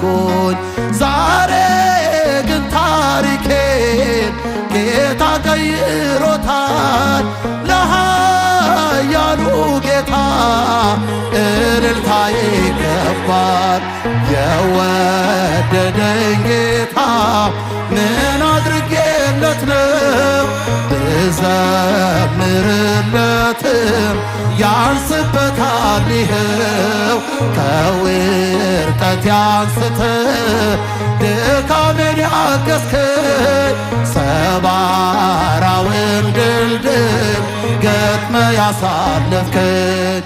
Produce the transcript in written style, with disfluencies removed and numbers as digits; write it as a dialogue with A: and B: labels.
A: ሊያደርጉኝ። ዛሬ ግን ታሪኬን ጌታ ቀይሮታል። ለኃያሉ ጌታ እልልታ ይገባል። የወደደኝ ጌታ ምን አድርጌለት ነው? ብዘምርለትም ያንስበታል ይኸው። ከውድቀት አንስተ ድካሜን ያገዝከኝ፣ ሰባራውን ድልድል ገጥመ ያሳለፍከኝ።